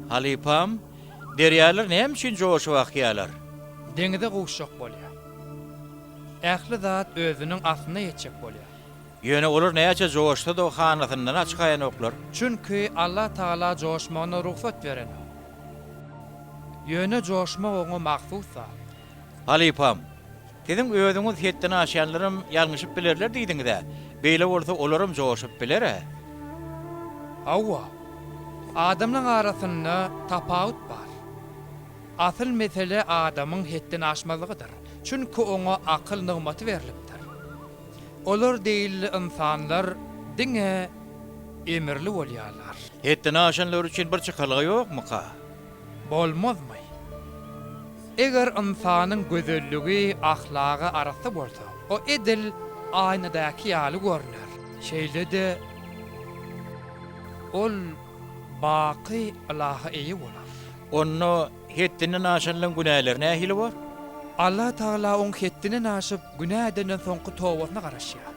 Halypam, derýalar näme üçin joşup akýarlar? Deňize gowuşjak bolýar. Ähli zat özüniň aslyna ýetjek bolýar. Ýöne olar näçe joşsa-da hanasyndan-a çykaýanoklar. Çünki Allah Tagala joşmagyna rugsat berenok. Ýöne joşmak oňa mahsus zat. Halypam, siziň özüňiz hetden aşýanlaram ýalňyşyp bilerler diýdiňiz-ä. Beýle bolsa olaram joşup biler-ä? Hawa. Adamlaň arasynda tapawut bar. Asyl mesele adamyň hetden aşmazlygydyr. Çünki oňa akyl nygmaty berlipdir. Olar deýilli ynsanlar diňe emirli bolýarlar. Hetden aşanlar üçin bir çykalga ýokmuka? Bolmazmy? Eger ynsanyň gözelligi, ahlagy arassa bolsa, o edil aýnadaky ýaly görner. Şeýle-de ol baky ylaha eýe bolar. Onda hetdinden aşanlaryň günäleri nähili bor? Allah Tagala oň hetdinden aşyp günä edenden soňky tobasyna garaşýar.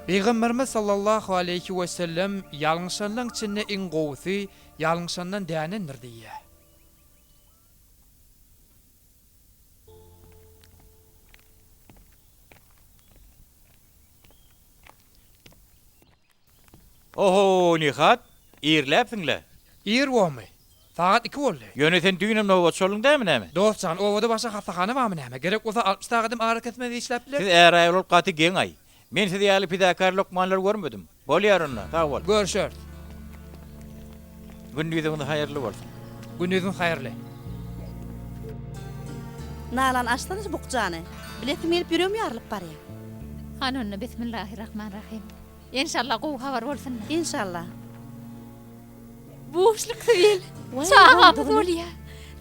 Pygamberimiz sallallahu aleýhi wesellem ýalňyşanlaň içinde iň gowusy ýalňyşandan dänendir diýýär. Oho, Nihat, irläpsiň-le. Ir bormy? Sagat iki boldy. Ýöne sen düýnem nobatçy bolduň dämi näme? Dost jan, obada başga hassahana barmy näme? Gerek bolsa 60 sagadam arakesmesiz işläp bileris. Siz är-aýal bolup gaty geň-aý. Men siz ýaly pidakär lukmanlary görmedim. Bolýar onda, sag bol. Görşeris. Gündiziňiz haýyrly bolsun. Gündiziň haýyrly. Nalan açsana şu bukjany. Bilesim gelip ýüregim ýarylyp barýar. Hany onda Bismillahirrahmanrahim. Enşalla gowy habar bolsun. Enşalla. Buşluk Sibel. Çagamyz bolýa.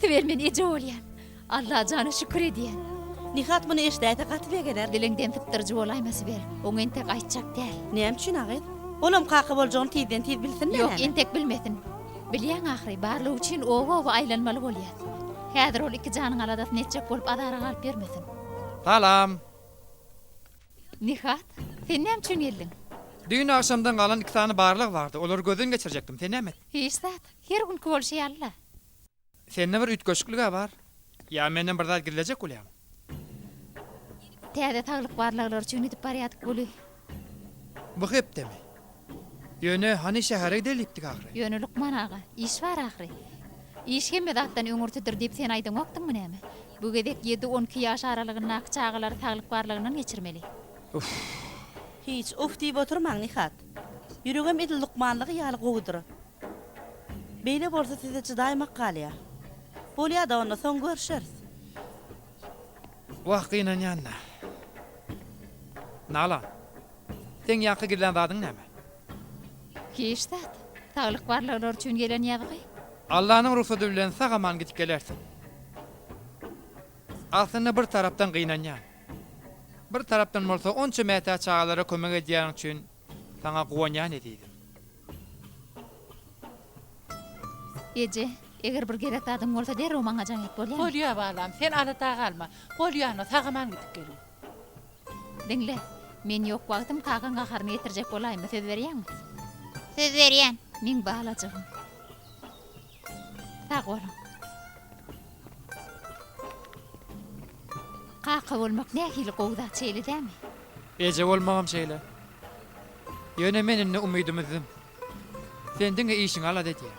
Sibel men eje bolýan. Allajana şükür edýän. Nihat muny eşidäýse gaty begener. Diliňden sypdyryjy bolaýma Sibel. Oňa entek aýtjak däl. Näme üçin agyz? Olam kaka boljagyny tizden-tiz bilsin-dä Ýok, entek bilmesin. Bilýäň ahyry, barlyk üçin oba-oba aýlanmaly bolýas. Häzir ol iki janyň aladasyny etjek bolup azara galyp ýörmesin. Salam. Nihat, sen näme üçin geldiň? Düýn agşamdan galan iki sany barlag bardy, olary gözden geçirjekdim. Sen näme etdiň? Hiç zat. Her günki bolşy ýaly-la. Sende bir üýtgeşiklig-ä bar. Ýa menden bir zat gizlejek bolýaňmy? Täze saglyk barlaglary üçin gidip barýardyk weli. Bu hepdemi? Ýöne hany şähere gideli diýipdik ahyry. Ýöne lukman aga, iş bar ahyry. Iş hemme zatdan öňürtidir diýip sen aýdaňokdyňmy näme? Bu gezek ýedi-on iki ýaş aralygyndaky çagalary saglyk barlagyndan geçirmeli. Uff. Hiç, uff diýip oturmaň, Nihat. Ýüregem edil lukmanlygy ýaly gowudyr. Beýle bolsa size çydaýmak galýar. Bolýa-da onda, soň görşeris. Wah, gynanýan-da. Nalan, seň ýaňky gizlän zadyň näme? Hiç zat. Saglyk barlaglary üçin gelen ýazgy. Allanyň rugsady bilen sag-aman gidip gelersiň. Aslynda bir tarapdan gynanýan. Bir tarapdan bolsa onça mätäç çagalara kömek edýäniň üçin saňa guwanýan ezizim. Eje, eger bir gerek zadyň bolsa derrew maňa jaň et bolýamy? Bolýa balam, sen alada galma. Bolýana sag-aman gidip geliň. Diňle, men ýok wagtym kakaň gaharyny getirjek bolaýma, söz berýäňmi? Söz berýän. Meň balajygym. Sag boluň. Kaka bolmak nähili gowy zat, şeýle dämi? Eje bolmagam şeýle. Ýöne men indi umydymy üzdüm. Sen diňe işiňi alada edýäň.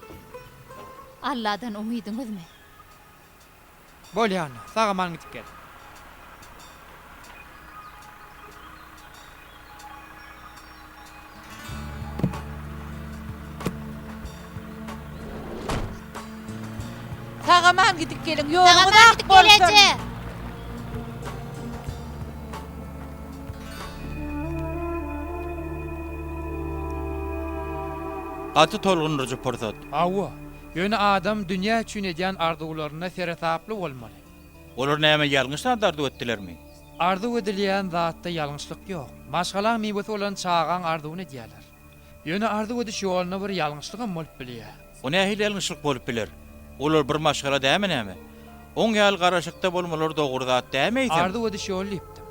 Alladan umydyňy üzme. Bolýa onda, sag-aman gidip gel. Sag-aman gidip geliň, ýoluňyz ak bolsun! Gaty tolgundyryjy pursat. Hawa, Ýöne adam dünýä üçin edýän arzuwlarynda seresaply bolmaly. Olar näme ýalňyş zat arzuw etdilermi? Arzuw edilýän zatda ýalňyşlyk ýok. Maşgalaň miwesi bolan çagaň arzuwyny edýärler. Ýöne arzuw ediş ýolunda bir ýalňyşlygam bolup bilýär. O nähili ýalňyşlyk bolup biler? Olar bir maşgala dämi näme? Oň ýaly garaşykda bolmalary dogry zat dämi eýsem? Arzuw ediş ýoly diýipdim.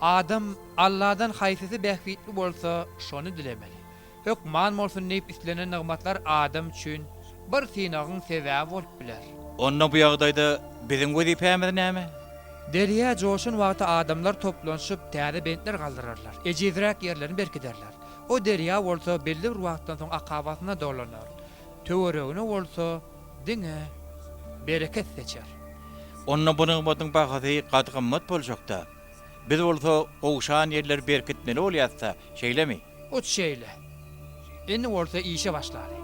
Adam Alladan haýsysy bähbitli bolsa şony dilemeli. Hökman bolsun diýip islenen nygmatlar adam üçin. bir synagyň sebäbi bolup biler. Onda bu ýagdaýda biziň wezipämiz näme? Derýa joşan wagty adamlar toplanyşyp, täze bentler galdyrarlar, ejizräk ýerlerini berkiderler. O derýa bolsa belli bir wagtdan soň akabasyna dolanar. Töweregine bolsa diňe bereket seçer. Onda bu nygmatyň bahasy gaty gymmat boljakda. Biz bolsa gowşan ýerleri berkitmeli bolýas-da, şeýlemi? Hut şeýle. Indi bolsa işe başlaly.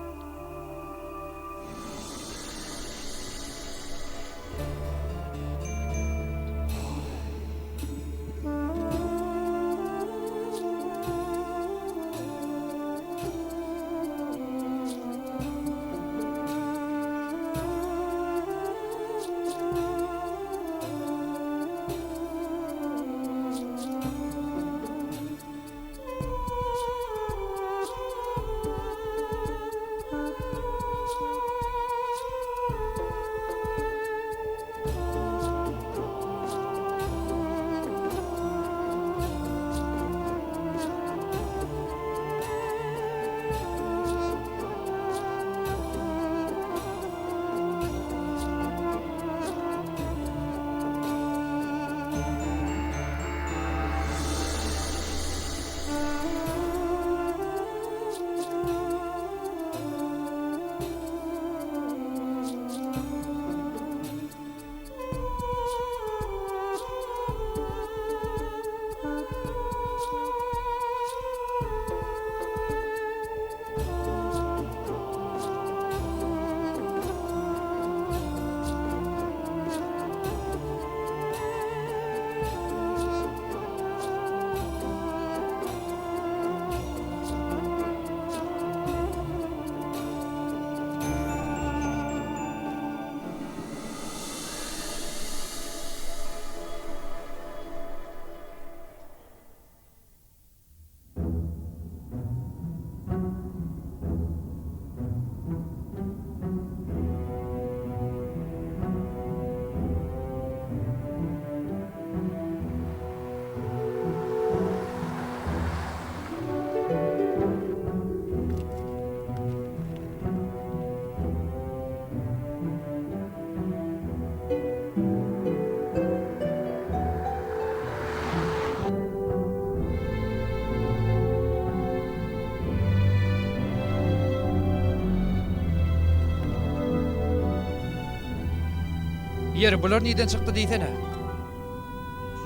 Ýeri, bular nirden çykdy diýsene?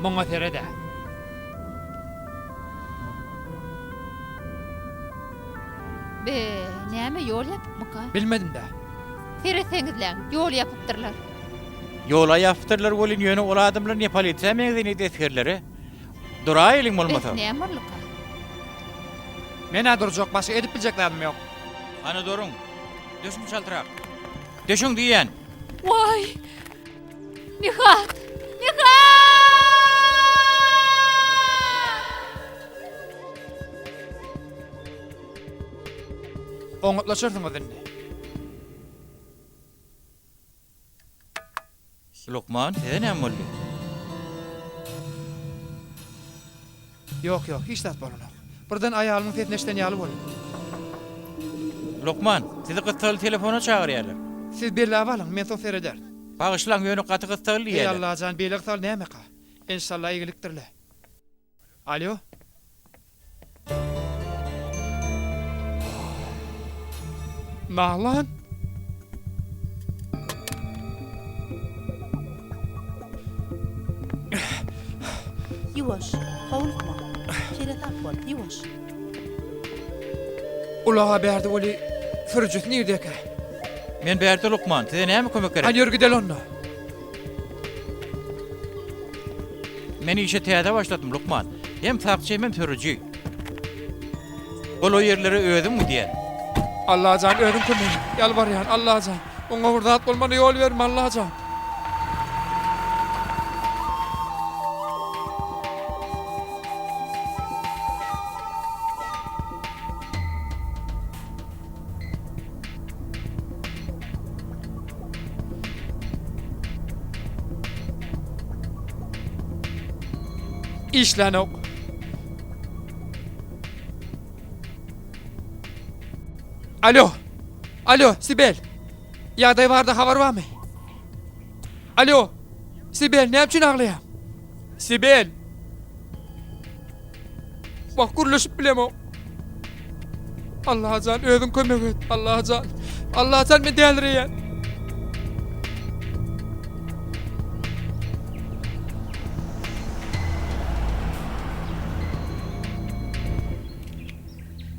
Muňa sered-ä. Be, näme ýol ýapykmyka? Bilmedim-dä. Seretseňizläň, ýol ýapypdyrlar. Ýola ýapypdyrlar welin, ýöne ol adamlar ne polisiýa meňzeýär, ne-de esgerlere. Duraýalyň bolmasa. Bes, näme bolduka? Men-ä durjak, başga edip biljek zadym ýok. Hany duruň. Düşüň çaltrak. Düşüň diýýän. Waý! Nihat! Nihat! Oňatlaşarsyňyz indi. Lukman, size näme boldy? Ýok, ýok, hiç zat bolanok. Birden aýalymyň sesini eşiden ýaly boldum. Lukman, sizi gyssagly telefona çagyrýarlar. Siz belläp alyň, men soň serederin. Bagyşlaň, ýöne gaty gyssagly Eý, diýýärler. Allajan, beýle gyssagly nämeka? Enşalla eýgilikdir-le. Alýo. Naglan? Ýuwaş, howlukma. Seresap bol, ýuwaş. Ulag-a bärde weli, sürüjisi nirdekä? Men bärde lukman, size näme kömek gerek? Hany ýör gideli onda. Men işe täze başladym, lukman. Hem sakçy hemem sürüji. Golaý ýerlere özüm gidýän. Allajan özüň kömek et. Ýalbarýan, Allajan. Oňa bir zat bolmagyna ýol berme, Allajan. Işlänok. Alo. Alo, Sibel. Ýagdaý barada habar barmy? Alýo! Sibel, näme üçin aglaýaň? Sibel! Wah, gürleşip bilemok. Allajan, özüň kömek et. Allajan. Allajan, men dälireýän.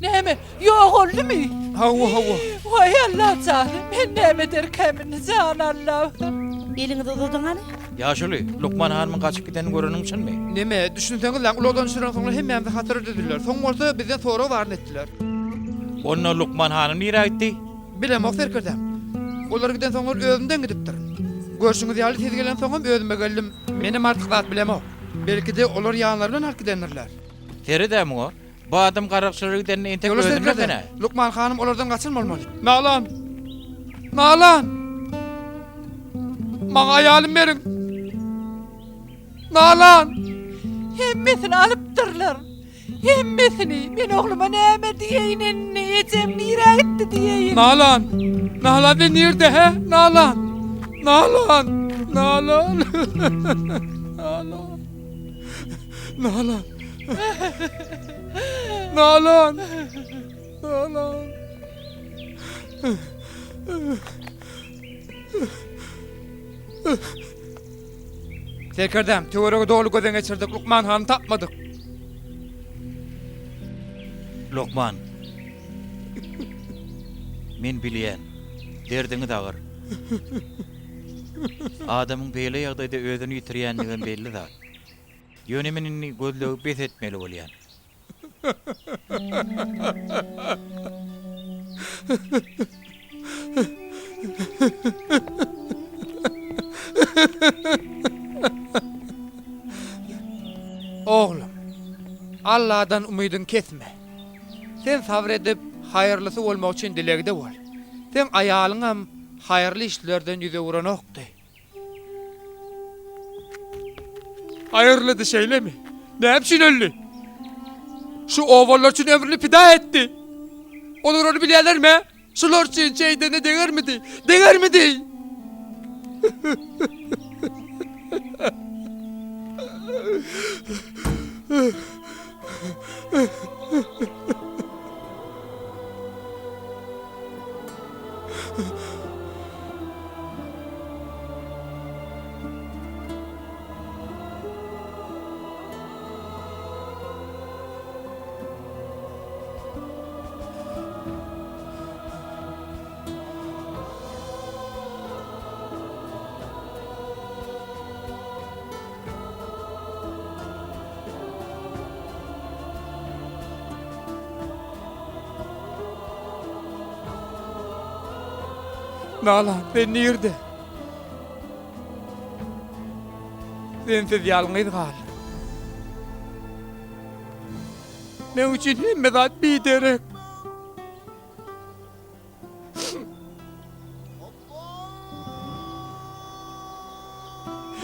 Näme, ýogaldymy? Hawa, hawa. Waý, Allajan, men näme ederkäm indi, jan Allam. Eliňizi uzadyň hany. Ýaşuly, lukman hanymyň gaçyp gidenini göreniň çynmy? Neme, düşünseňizläň, ulagdan düşürensoňlar hemmämizi hatara düzdüler. Soň bolsa bizden sorag baryny etdiler. Onda lukman hanym nirä gitdi? Bilemok, serkerdäm. Olar gidensoňlar özümden gidipdirin. Görşüňiz ýaly siz gelensoňam özüme geldim. Menem artyk zat bilemok. Belki-de olar ýanlary bilen alyp gidendirler. Sered-ä muňa. Bu adam garakçylara gidenini entek Ýoldaş özüm serkerde, bilsene. lukman hanym olardan gaçan bolmaly. Nalan! Nalan! Maňa aýalymy beriň! Nalan! Hemmesini alypdyrlar. Hemmesini. Men ogluma näme diýeýin indi? Ejem nirä gitdi diýeýin? Nalan! Nalan sen nirde, hä? Nalan! Nalan! Nalan! Nalan! Nalan! Nalan! Nalan! Serkerdäm, töweregi doly gözden geçirdik, lukman hany tapmadyk. Lukman. Men bilýän, derdiňiz agyr. Adamyň beýle ýagdaýda özüni ýitirýändigem belli zat. Ýöne men indi gözlegi bes etmeli bolýan. Oglum, Alladan umydyňy kesme. Sen sabyr edip, haýyrlysy bolmagy üçin dilegde bol. Seň aýalyňam haýyrly işlerden ýüz öwrenokdy. Aýryldy şeýlemi? Näme üçin öldi? Şu obalylar üçin ömrüni pida etdi. Olar ony bilýärlermi? Şular üçin şeýdene degermidi? Degermidi? Nalan, sen nirde? Sensiz ýalňyz galdym. Meň üçin hemme zat biderek.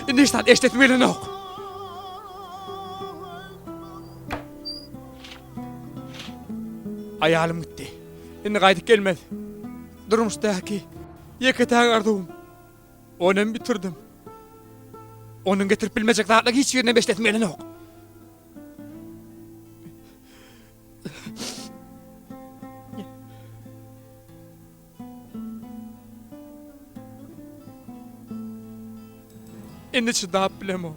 Indi hiç zat eşdesim gelenok. Aýalym gitdi. Indi gaýdyp gelmez. Durmuşdaky ýeke-täk arzuwym. Onam bitirdim. Onuň getirip bilmejek zatlaryň hiç birinem eşdesim gelenok. Indi çydap bilemok.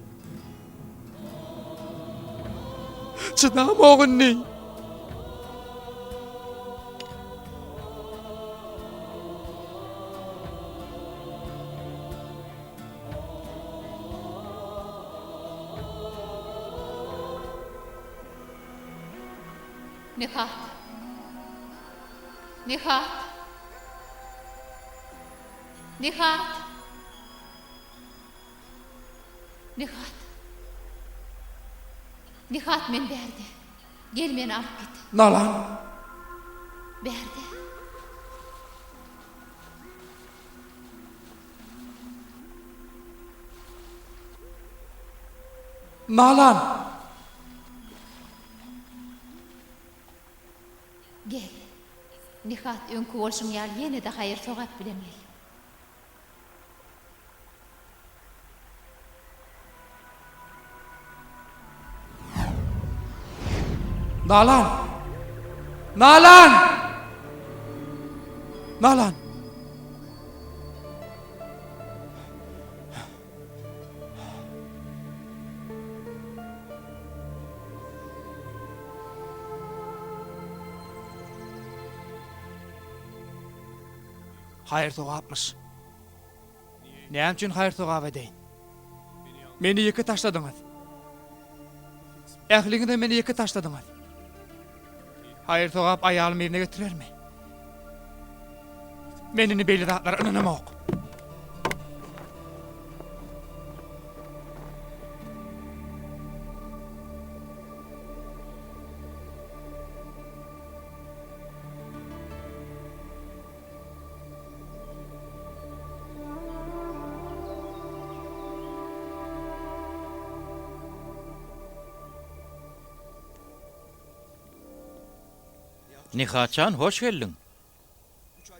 Çydamok indi. Nihat. Nihat. Nihat. Nihat. Nihat men bärde. Gel meni alyp git. Nalan. Bärde. Nalan. Gel. Nihat öňki bolşuň ýaly ýene-de haýyr-sogap bilen gel. Nalan! Nalan! Nalan! Haýyr-sogapmyş. Näme üçin haýyr-sogap edeýin? Meni ýeke taşladyňyz. Ähliňizem meni ýeke taşladyňyz. Haýyr-sogap aýalymy yzyna getirermi? Men indi beýle zatlara ynanamok. Nihatjan hoş geldiň.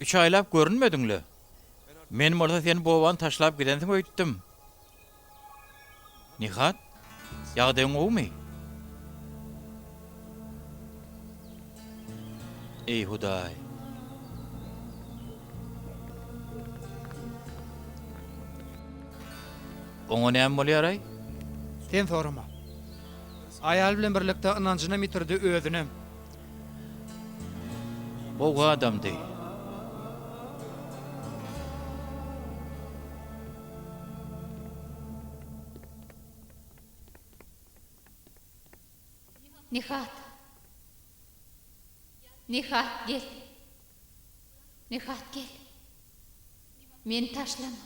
Üç aýlap görünmediň-le. Men bolsa sen bu obany taşlap gidensiň öýtdüm. Nihat, ýagdaýyň gowumy? Eý, Hudaý! Oňa näme bolýar-aý? Sen sorama. Aýaly bilen birlikde ynanjynam ýitirdi, özünem. Gowy adamdy. Nihat. Nihat gel. Nihat gel. Meni taşlama.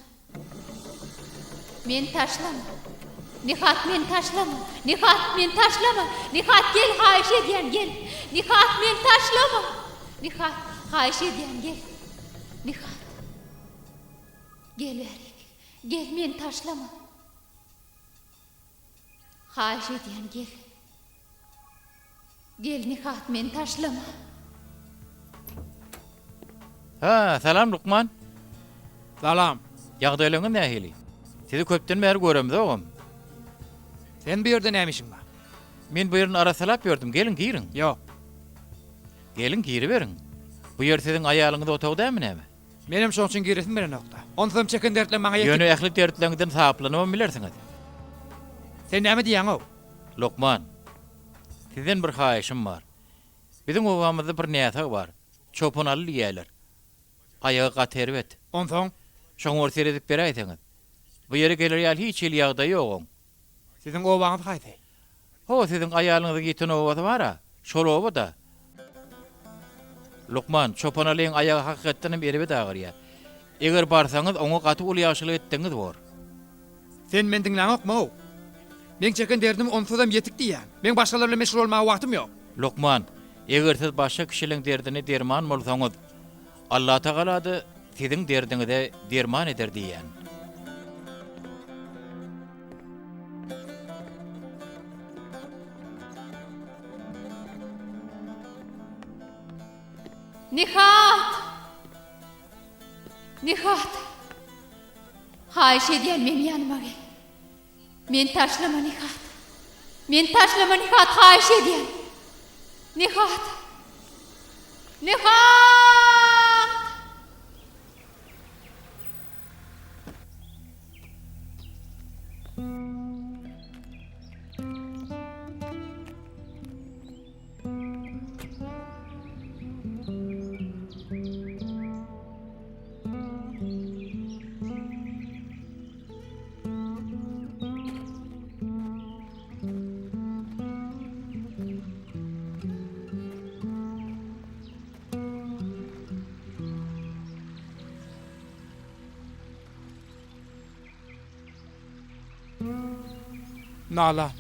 Meni taşlama. Nihat meni taşlama. Nihat meni taşlama. Nihat gel haýyş edýän gel. Nihat meni taşlama. Nihat haýyş edýän gel. Nihat. Gel bärik. Gel meni taşlama. Haýyş edýän gel. Gel Nihat meni taşlama. Ha, salam lukman. Salam. Ýagdaýlaryňyz nähili? Sizi köpden bäri göremzogam. Sen bu ýerde näme işiň bar? Men bu ýerini arassalap ýördüm. Geliň, giriň. Ýok. Geliň, giriberiň. Bu ýer siziň aýalyňyz otagy dälmi näme? Menem şoň üçin giresim gelenokda. Onsuzam çeken dertlem maňa ýetik. Ýöne ähli dertleňizden saplanybam bilersiňiz. Sen näme diýýäň-ow? Lukman, sizden bir haýyşym bar. Biziň obamyzda bir näsag bar. Çopan Aly diýýärler. Aýagy gaty erbet. Onsoň? Şoňa bir seredip beräýseňiz. Bu ýere geler ýaly hiç hili ýagdaýy ýok oň. Siziň obaňyz haýsy? Ho, siziň aýalyňyzyň ýiten obasy bar-a, şol oba-da. Lukman, Çopan Alyň aýagy hakykatdan hem erbet agyrýar. Eger barsaňyz, oňa gaty uly ýagşylyk etdigiňiz bor. Sen meni diňläňokmy-ow? Meň çeken derdim onsuzam ýetik diýýän. Meň başgalar bilen meşgul bolmaga wagtym ýok. Lukman, eger siz başga kişileň derdine derman bolsaňyz, Allatagala-da siziň derdiňize derman eder diýýän. Nihat! Nihat! Haýyş edýän meň ýanyma gel. Meni taşlama Nihat. Meni taşlama Nihat haýyş edýän. Nihat! Nihat! Nala.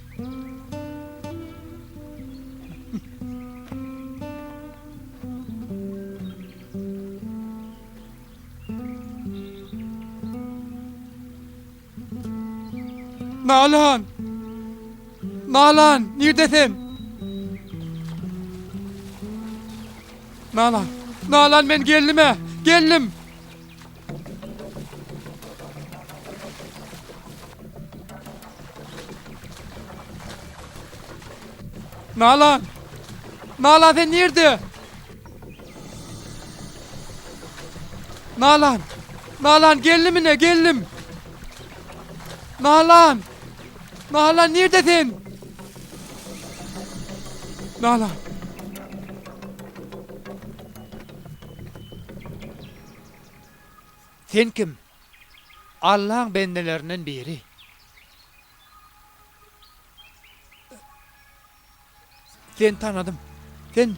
Nalan! Nalan, nirde sen? Nalan, Nalan men geldim-ä, geldim! Nalan! Nalan sen nirde? Nalan! Nalan geldim ine geldim! Nalan! Nalan nirde sen? Nalan! Sen kim? Allaň bendelerinden biri. Seni tanadym. Sen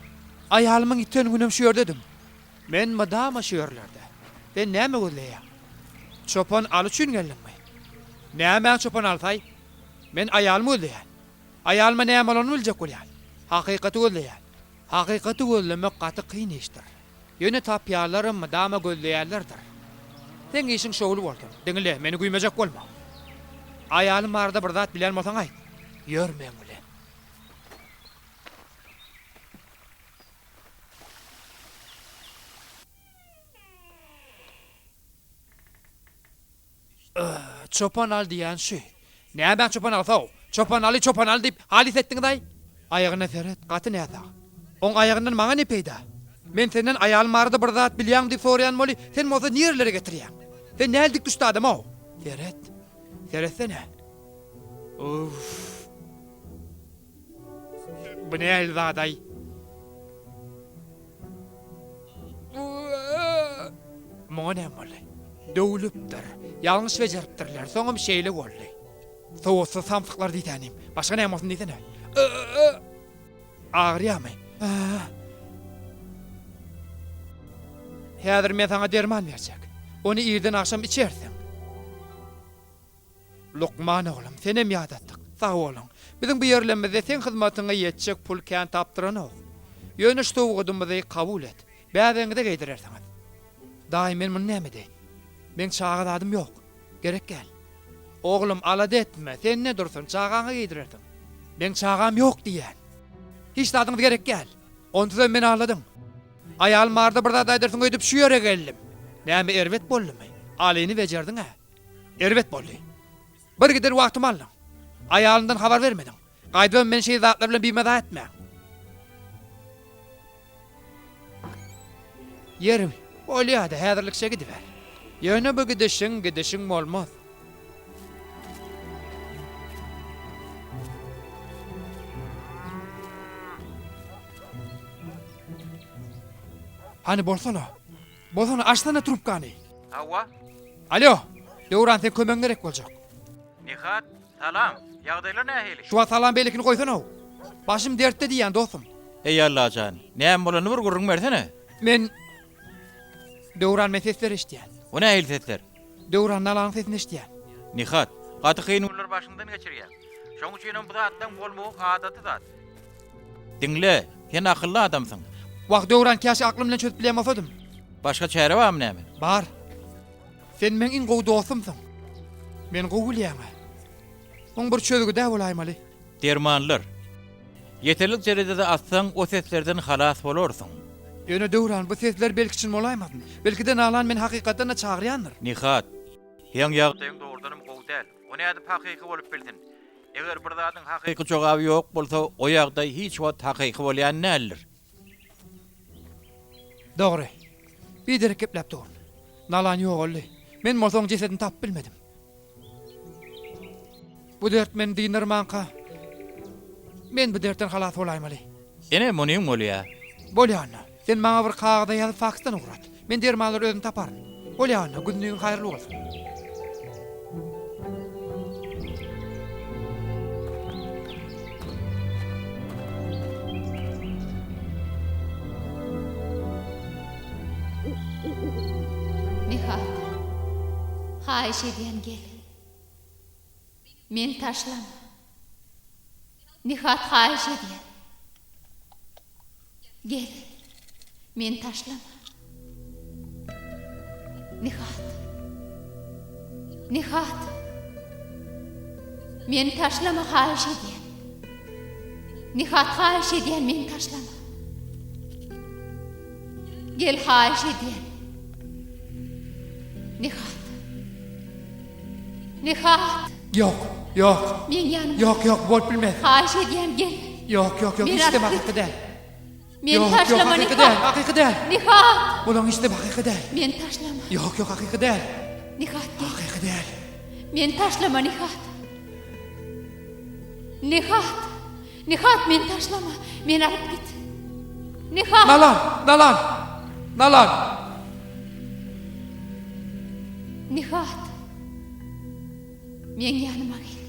aýalymyň ýiten günem şu ýerdediň. Men mydama şu ýerlerde. Sen näme gözleýäň? Çopan Aly üçin geldiňmi? Nämäň çopan Alysaý? Men aýalymy gözleýän. Aýalyma näme bolanyny biljek bolýan. Hakykaty gözleýän. Hakykaty gözlemek gaty kyn işdir. Ýöne tapýanlaram mydama gözleýänlerdir. Seň işiň şowly bolsun. Diňle, meni güýmejek bolma. Aýalym barada bir zat bilýän bolsaň aýt. Ýör meň bilen. Çopan al diýýän şü. Nämäň çopan alsa-ow? Çopan Aly, çopan Aly diýip, halys etdiňiz-aý. Aýagyna seret, gaty näsag. Oň aýagyndan maňa ne peýda? Men senden aýalym barada bir zat bilýäňmi diýip soraýan weli, sen bolsa nirelere getirýäň? Sen nähili dikdüşdi adam-ow? Seret, seretsene. Uff. Bu nähili zad-aý? Muňa näme boldy? Döwlüpdir. Ýalňyş bejeripdirler. Soňam şeýle boldy. Sowatsyz samsyklar diýsänim. Başga näme bolsun diýsene. Agyrýarmy? Häzir men saňa derman berjek. Ony irden-agşam içersiň. Lukman oglum, senem ýadatdyk. Sag boluň. Biziň bu ýerlemizde seň hyzmatyňa ýetjek pul kän tapdyranok. Ýöne şu sowgadymyzy kabul et. Bäbegiňize geýdirersiňiz. Daýy, men muny näme edeýin? Meň çaga zadym ýok. Gerek däl. Oglum, alada etme. Sende dursun, çagaňa geýdirersiň. Meň çagam ýok diýýän. Hiç zadyňyz gerek däl. Onsuzam meni aldadyň. Aýalym barada bir zat aýdarsyň öýdüp şu ýere geldim. Näme erbet boldumy? Alyny bejerdiň-ä. Erbet boldy. Bir giden wagtymy aldyň. Aýalymdan habar bermediň. Gaýdybam meni şeýle zatlar bilen bimaza etmäň. Ýeri, bolýa-da, häzirlikçe gidiber. Ýöne bu gidişiň, gidişiň bolmaz. Hany bolsana. Bolsana, açsana trubkany. Hawa. Alo, Döwran seň kömegiň gerek boljak. Nihat, salam. Ýagdaýlar nähili? Şu wagt salam beýlekini goýsana-ow. Başym dertde diýýän dostum. Eý Allajan, näme bolanyny bir gürrüň bersene. Men Döwran men sesler eşidýän. O nähili sesler? Döwran Nalanyň sesini eşidýän. Nihat, gaty kyn günler başyňdan geçirýäň. Şoň üçinem bu zatlaň bolmagy adaty zat. Diňle, sen akylly adamsyň. Wah, Döwran, käşgä aklym bilen çözüp bilýän bolsadym. Başga çäre barmy näme? Bar. Sen meň iň gowy dostumsyň. Meni gowy bilýäň-ä. Muň bir çözgüd-ä bolaýmaly. Dermanlar. Ýeterlik derejede atsaň, o seslerden halas bolarsyň. Ýöne Döwran, bu sesler belki çyn bolaýmasyn? Belki-de Nalan meni hakykatdan-da çagyrýandyr. Nihat, seň ýagdaýyň dogrudanam gowy däl. O nädip hakyky bolup bilsin? Eger bir zadyň hakyky jogaby ýok bolsa, o ýagdaý hiç wagt hakyky bolýan däldir. Dogry. Biderek gepläp durun. Nalan ýogaldy. Men bolsa oň jesedini tapyp bilmedim. Bu dert meni dynarmanka, men bu dertden halas bolaýmaly. Ine, munyň bolýa. Bolýa onda. Sen maňa bir kagyza ýazyp faksdan ugrat. Men dermanlary özüm taparyn. Bolýa onda, gündiziň haýyrly bolsun. Nihat, haýyş edýän gel. Meni taşlama. Nihat haýyş edýän. Gel. Meni taşlama. Nihat. Nihat. Meni taşlama haýyş edýän. Nihat haýyş edýän meni taşlama. Gel haýyş edýän. Nihat. Nihat. Ýok, ýok. Meň ýanyma. Ýok, ýok, bolup bilmez. Haýyş edýän gel. Ýok, ýok, ýok, hiç-de maksatda däl. Meni Ýok, ýok, taşlama, hakyky Nihat! däl, hakyky däl. Nihat! Bulaň hiç-de hakyky däl. Meni taşlama. Ýok, ýok, hakyky däl. Nihat, gel. Hakyky däl. Meni taşlama, Nihat! Nihat! Nihat, meni taşlama. Meni alyp git. Nihat! Nalan, Nalan! Nalan! Nihat! Meň ýanyma gel.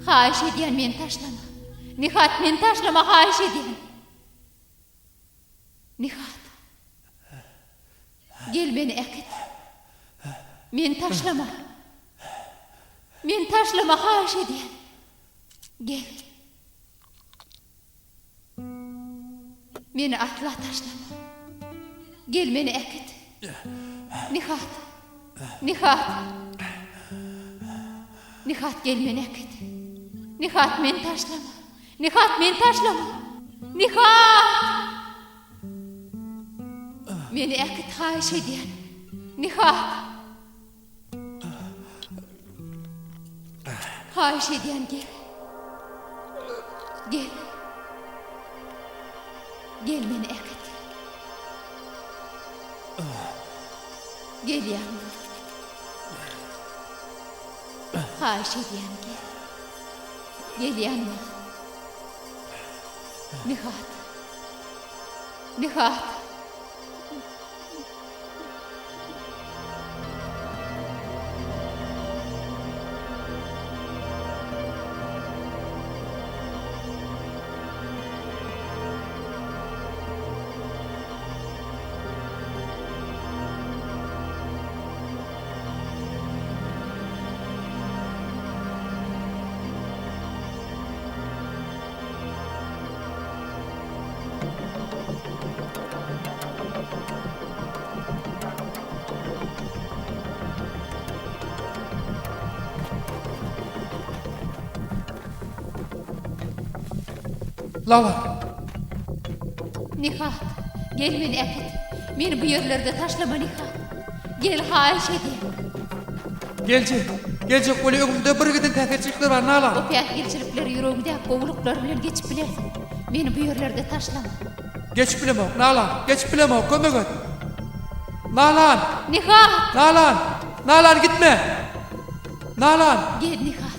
Haýyş edýän, meni taşlama. Nihat, meni taşlama, haýyş edýän. Nihat. Gel meni äkit. Meni taşlama. Meni taşlama, haýyş edýän. Gel. Meni asla taşlama. Gel meni äkit. Nihat. Nihat. Nihat gel meni äkit. Nihat meni taşlama. Nihat meni taşlama. Nihat! Meni äkit haýyş edýän. Nihat! Haýyş edýän gel. Gel. Gel meni äkit. Gel ýanyma. Haýyş edýän gel. Gel ýanyma. Nihat. Nihat. Lala. Nihat, gel meni äkit. Meni bu ýerlerde taşlama Nihat. Gel haýyş edýän. Geljek, geljek weli öňümde bir giden päsgelçilikler bar Nala. O päsgelçilikleri ýüregiňdäki gowulyklar bilen geçip bilersiň. Meni bu ýerlerde taşlama. Geçip bilemok, Nalan, geçip bilemok, kömek et. Nalan! Nihat! Nalan! Nalan gitme! Nalan! Gel Nihat.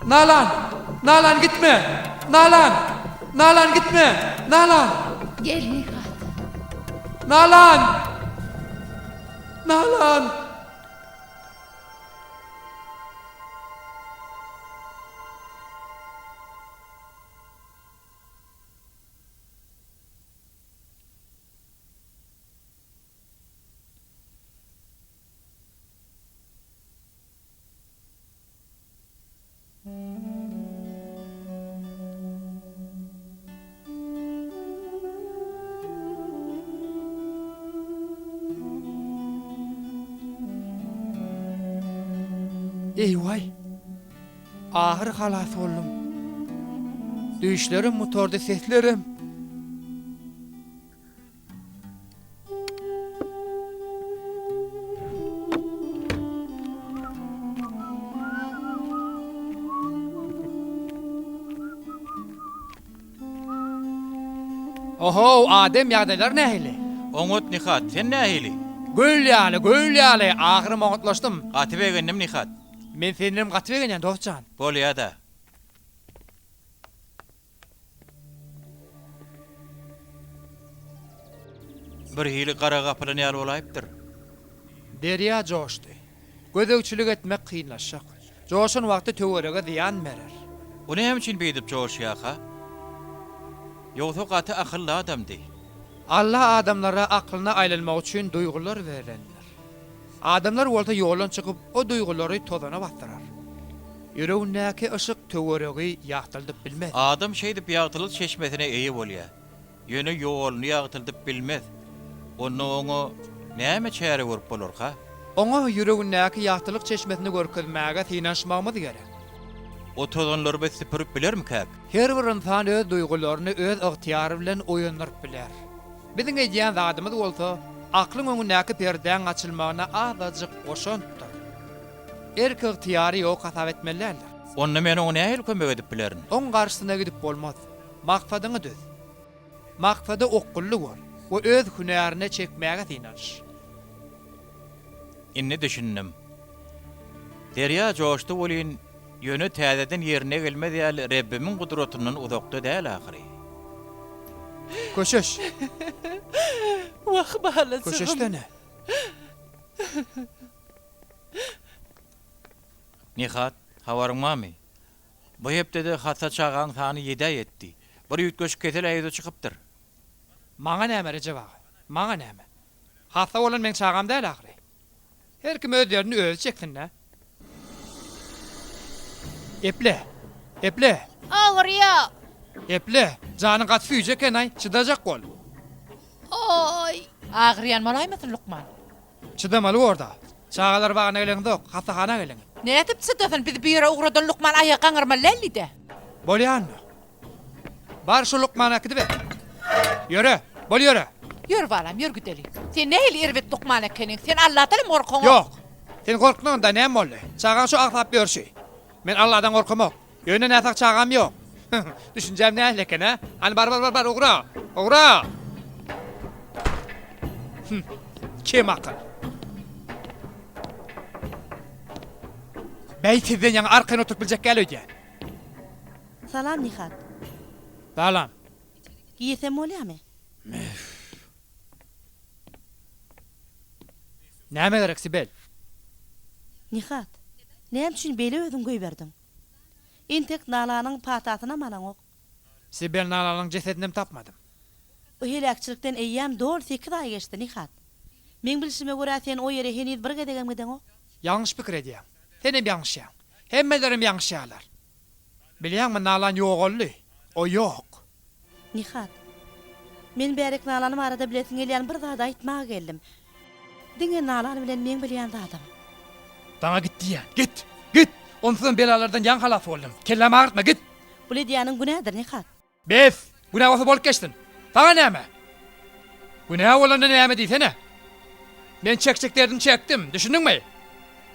Nalan! Nalan gitme! Nalan! Nalan gitme! Nalan! Gel Nihat. Nalan! Nalan! Eý-waý! Ahyr halas boldum. Düýşlerim gutardy, seslerim. Ohow, Adem ýagdaýlar nähili? Oňat Nihat, sen nähili? Gül ýaly, gül ýaly, ahyrym oňatlaşdym. Gaty begendim Nihat. Men sendenem gaty begenýän dost jan. Bolýada. Birhili gara gapylan ýaly bolaýypdyr. Derýa joşdy. Gözegçilik etmek kynlaşjak. Joşan wagty töwerege zyýan berer. O näme üçin beýdip joşýarka? Ýogsa gaty akylly adamdy. Alla adamlara aklyna aýlanmak üçin duýgular berendir. Adamlar bolsa ýoldan çykyp o duýgulary tozana basdyrar. Ýüregindäki yşyk töweregi ýagtyldyp bilmez. Adam şeýdip ýagtylyk çeşmesine eýe bolýar. Ýöne ýoluny ýagtyldyp bilmez. Onda oňa näme çäre görüp bolarka? Oňa ýüregindäki ýagtylyk çeşmesini görkezmäge synanyşmagymyz gerek. O tozanlary biz süpürip bilermikäk? Her bir ynsan öz duýgularyny öz ygtyýary bilen oýandyryp biler. Biziň edýän zadymyz bolsa, aklyň öňündäki perdäň açylmagyna azajyk goşantdyr. Erk-ygtyýary ýok hasap etmeli däldir. Onda men oňa nähili kömek edip bilerin? Oň garşysyna gidip bolmaz. Maksadyňy düz. Maksada okgunly bol we öz hünärine çekmäge synanyş. Indi düşündim. Derýa joşdy welin, ýöne täzeden ýerine gelmez ýaly Rebbimiň gudratyndan uzakda däl ahyry. Köşeş. Wah, balajygym. Köşeşsene. Nihat, habaryň barmy? Bu hepdede hassa çagaň sany ýedä ýetdi. Bir üýtgeşik kesel-ä ýüze çykypdyr. Maňa näme, Rejep aga? Maňa näme? Hassa bolan meň çagam däl ahyry. Her kim öz derdini özi çeksin-dä. Eple! Eple! Agyrýa! Eple! Janyň gaty süýji eken-aý, çydajak bol. Aý! Agyrýan bolaýmasyn, lukman? Çydamaly bor-da. Çagalar bagyna geleňzok, hassahana geliň. Nädip çydasyn, bizi bu ýere ugradan lukman aýagy gaňyrmaly däldi-dä. Bolýanmy? Bar şu lukmana äkidiber. Ýöre, bol ýöre. Ýör balam, ýör gideli. Sen nähili erbet lukman ekeniň, sen Alladanam gorkaňok. Ýok. Sen gorkmaňda näme boldy? Çagaň şu agsap ýörşi. Men Alladan gorkamok. Ýöne näsag çagam ýok. Düşünjäm nähili eken, hä? Hany bar, bar, bar, bar, ugra! Ugra! Hüm, kemakyl. Bäý sizden ýaňa arkaýyn oturyp biljek däl öýdýän. Salam Nihat. Salam. Girsem bolýamy? Näme gerek Sibel? Nihat, näme üçin beýle özüň goýberdiň? Entek Nalanyň patasynam alaňok. Sibel Nalanyň jesedinem tapmadym. Bu heläkçilikden eýýäm doly sekiz aý geçdi, Nihat. Meň bilşime görä sen o ýere heniz bir gezegem gideňok. Ýalňyş pikir edýäň. Senem ýalňyşýaň. Hemmelerem ýalňyşýarlar. Bilýäňmi, Nalan ýogaldy. O ýok. Nihat. Men bärik Nalan barada bilesiň gelýän bir zady aýtmaga geldim. Diňe Nalan bilen meň bilýän zadym. Saňa git diýýän. Git! Git! Onsuzam belalardan ýaňy halas boldum. Kellämi agyrtma, git! Bul edýäniň günädir, Nihat. Bes! Günä bolsa bolup geçsin. Saňa näme? Günä bolanda näme diýsene? Men çekjek derdimi çekdim, düşündiňmi?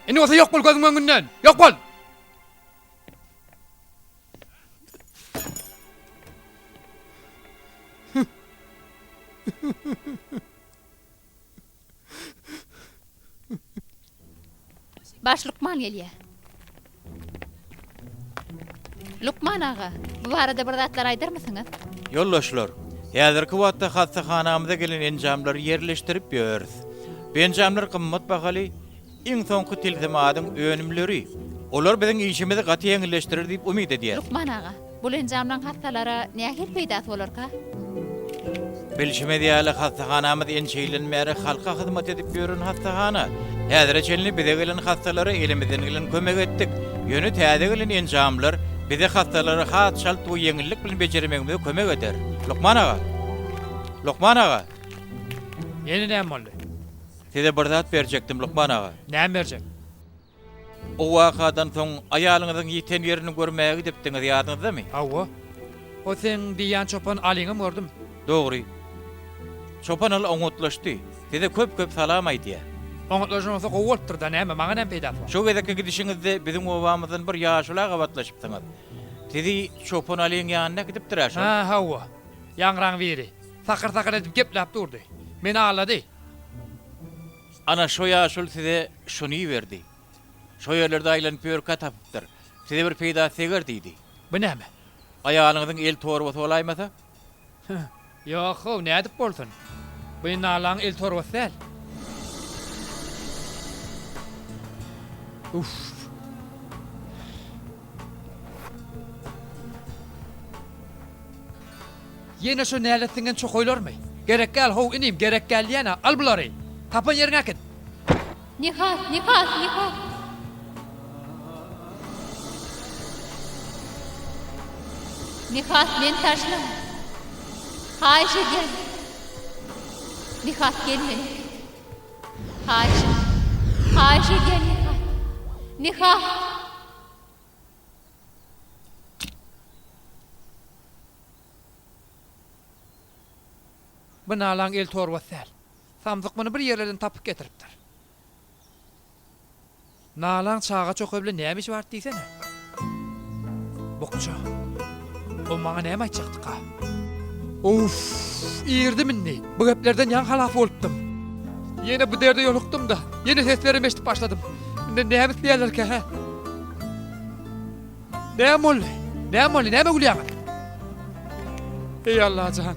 Indi bolsa ýok bol gözümiň öňünden! Ýok bol! Baş lukman gelýär. Lukman aga, bu barada bir zatlar aýdarmysyňyz? Ýoldaşlar, häzirki wagtda hassahanamyza gelen enjamlary ýerleşdirip ýörüs. Bu enjamlar gymmat bahaly, iň soňky tilsimadyň önümleri. Olar biziň işimizi gaty ýeňilleşdirer diýip umyt edýäris. Lukman aga, Bul enjamlaň hassalara nähili peýdasy bolarka? Bilşimiz ýaly, hassahanamyz ençe ýyldan bäri halka hyzmat edip ýören hassahana. Häzire çenli bize gelen hassalara elimizden gelen kömegi etdik. Ýöne täze gelen enjamlar bize hassalary has çalt we ýeňillik bilen bejermegimize kömek eder. Lukman aga! Lukman aga! Ýene näme boldy? Size bir zat berjekdim, lukman aga. Näme berjek? O wakadan soň aýalyňyzyň ýiten ýerini görmäge gidipdiňiz, ýadyňyzdamy? Hawa. O seň diýýän çopan Alyňam gördüm. Dogry. Çopan Aly oňatlaşdy. Size köp-köp salam aýdýar. Oňatlaşan bolsa gowy bolupdyr-da, näme, maňa näme peýdasy bar? Şo gezekki gidişiňizde biziň obamyzdan bir ýaşula gabatlaşypsyňyz. Sizi çopan Alyň ýanyna äkidipdir-ä şol. Hä, hawa. Ýaňraň biri. Sakyr-sakyr edip gepläp durdy. Meni aldady. Ana, şo ýaşuly size şuny iberdi. Şo ýerlerde aýlanyp ýörkä tapypdyr. Size bir peýdasy deger diýdi. Bu näme? Aýalyňyzyň el torbasy bolaýmasa? Heh, ýok-how, nädip bolsun? Bu Nalaň el torbasy däl. Uff. Ýene şo nälet siňen çokaýlarmy? Gerek däl, how, inim, gerek däl diýýän-ä, al bulary! Tapan ýeriňe äkit! Nihat, Nihat, Nihat! Nihat, meni taşlama! Haýyş edýän! Nihat, gel meni äkit! Haýyş edýän! Haýyş edýän, Nihat! Nihat! Bu nalaň el torbasy däl. Samsyk muny bir ýerlerden tapyp getiripdir. Nalaň çaga çokaý bilen näme işi bar diýsene. Bukja. O maňa näme aýtjakdyka? Uff, irdim indi. Bu geplerden ýaňy halas bolupdym. Ýene bu derde ýolukdym-da, ýene seslerem eşidip başladym. Menden näme isleýärlerkä, hä? Näme boldy? Näme boldy? Nämä gülýäňiz? Eý Allajan.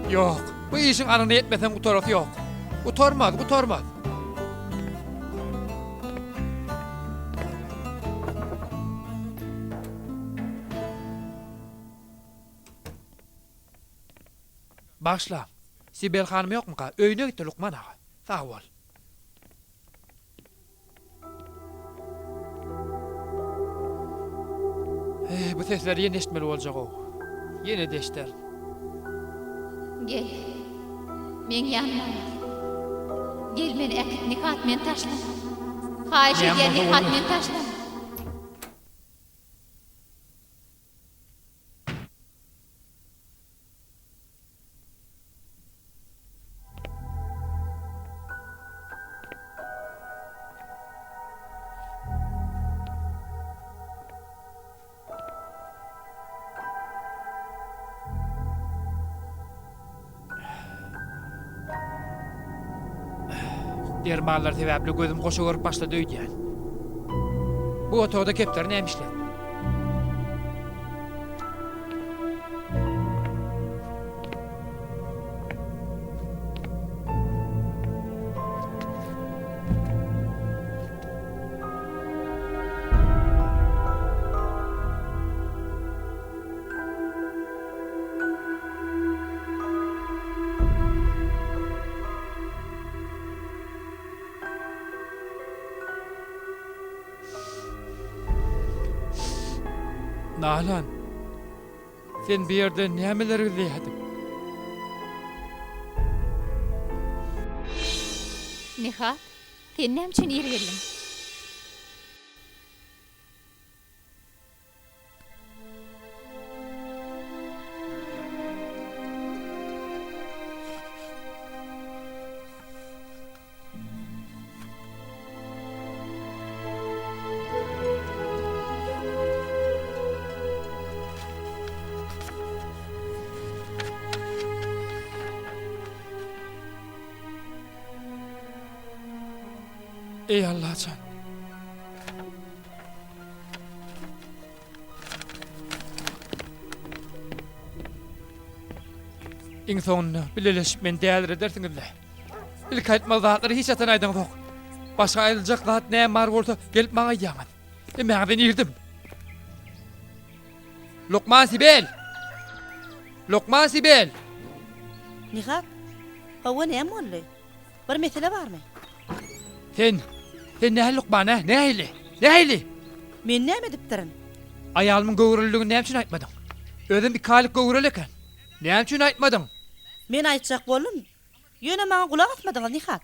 Ýok, bu işiň anygyna ýetmeseň gutarasy ýok. Gutarmaz, gutarmaz. Bagyşlaň, Sibel hanym ýokmyka? Öýüne gitdi, lukman aga. Sag bol. Eý, bu sesleri ýene eşitmeli boljag-ow. Ýene-de eşderin. Gel. Meň ýanyma gel. Gel meni äkit, Nihat, meni taşlama. Haýyş edýän, Nihat, meni taşlama. Dermanlar sebäpli gözüm goşa görüp başlady öýdýän. Bu otagda kepderi näme işlär? Nalan, sen bu ýerde nämeleri gizleýärdiň? Nihat, sen näme üçin ir geldiň? Eý Allajan! Iň soňunda bileleşip meni däliredersiňiz-le. Ilki aýtmaly zatlary hiç haçan aýdaňzok. Başga aýdyljak zat näme bar bolsa gelip maňa aýdýaňyz. Hemmäňizden irdim. Lukman Sibel! Lukman Sibel! Nihat, hawa näme boldy? Bir mesele barmy? Sen, sen nähili lukman, hä? Nähili? Nähili? Men näme edipdirin? Aýalymyň göwreliligini näme üçin aýtmadyň? Özem iki aýlyk göwreli eken. Näme üçin aýtmadyň? Men aýtjak boldum. Ýöne maňa gulak asmadyňyz, Nihat.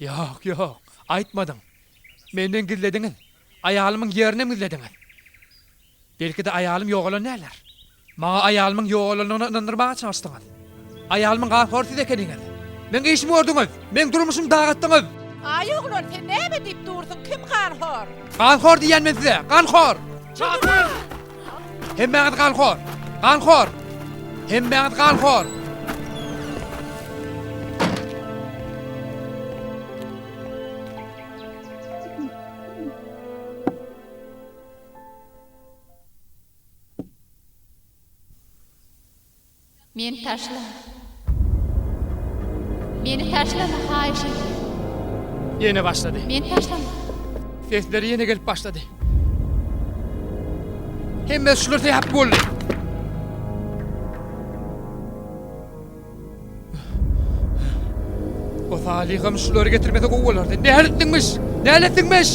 Ýok, ýok, aýtmadyň. Menden gizlediňiz. Aýalymyň ýerinem gizlediňiz. Belki-de aýalym ýogalan däldir. Maňa aýalymyň ýogalandygyna ynandyrmaga çalyşdyňyz. Aýalymyň ganhory siz ekeniňiz. Meň işimi gördüňiz! Meň durmuşymy dagatdyňyz! Aý oglan sen näme diýip dursuň kim ganhor? Ganhor diýýän men size! Ganhor! Hemmäňiz ganhor! Ganhor! Hemmäňiz ganhor! Meni taşlama. Meni taşlama, haýyş edýän. Ýene başlady. Meni taşlama. Sesleri ýene gelip başlady. Hemmesi şular sebäpli boldy. O Salyham şulary getirmese gowy bolardy. Näletdiňmiş? Näletdiňmiş?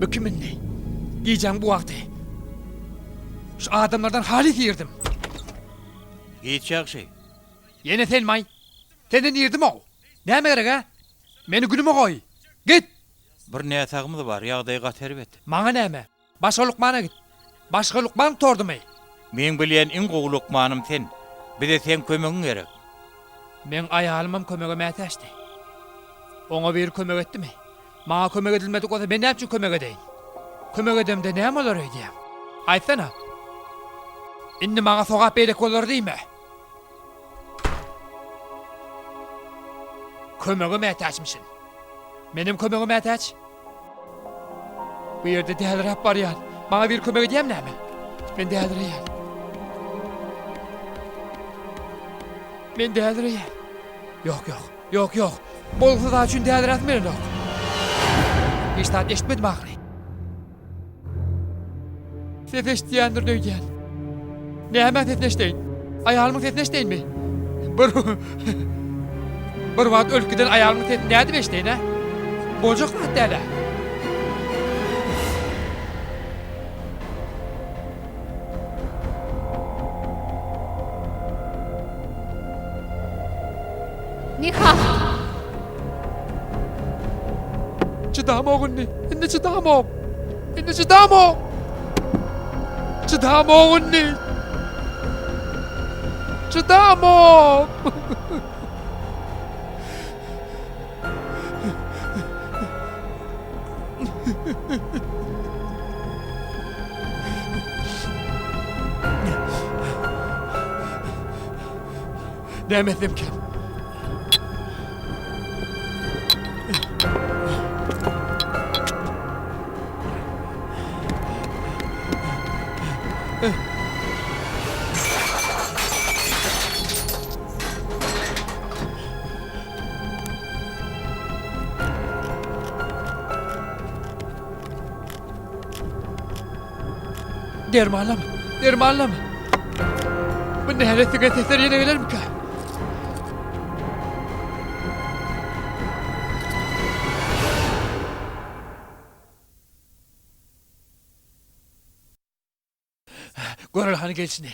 Bu kim indi? Gijäň bu wagty. Şu adamlardan halys irdim. Giç ýagşy. Ýene senmaý? Senden irdim-ow. Näme gerek-ä? Meni günüme goý. Git! Bir näsagymyz bar, ýagdaýy gaty erbet. Maňa näme? Başga lukmana git. Başga lukman gutardymy? Meň bilýän iň gowy lukmanym sen. Bize seň kömegiň gerek. Meň aýalymam kömege mätäçdi. Oňa biri kömek etdimi? Maňa kömek edilmedik bolsa men näme üçin kömek edeýin? Kömek edemde näme bolar öýdýäň? Aýtsana. Indi maňa sogap beýleki bolar diýme. Kömege mätäçmişin. Menem kömege mätäç. Bu ýerde däliräp barýan. Maňa biri kömek edýämi näme? Men dälireýän. Men dälireýän. Ýok, ýok. Ýok, ýok. Bolgusyz zat üçin däliräsim gelenok. Hiç zat eşitmedim ahyry. Ses eşidýändirin öýdýän. Nämäň sesini eşideýin? Aýalymyň sesini eşideýinmi? Bir Bir wagt ölüp giden aýalymyň sesini nädip eşideýin, hä? Boljak zat däl-ä. Nihat! Çydamok indi. Indi çydamok. Indi çydamok. Çydamok indi. Çydamok. Näme etsemkäm? Dermanlama, dermanlama. Bu nälet sesler ýene gelermikä? Göreli hany gelşini.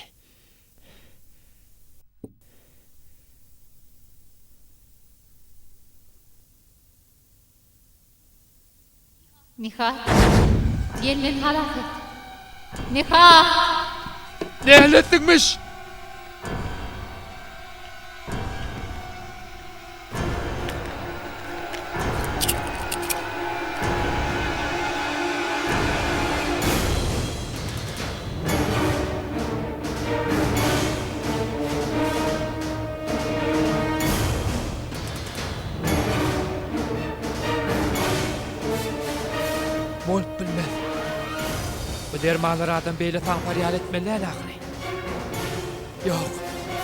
Nihat, gel meni halas et. Nihat! Näletdiňmiş! Bolup bilmez. Bu dermanlar adam beýle taňsar ýaly etmeli däl ahyry. Ýok.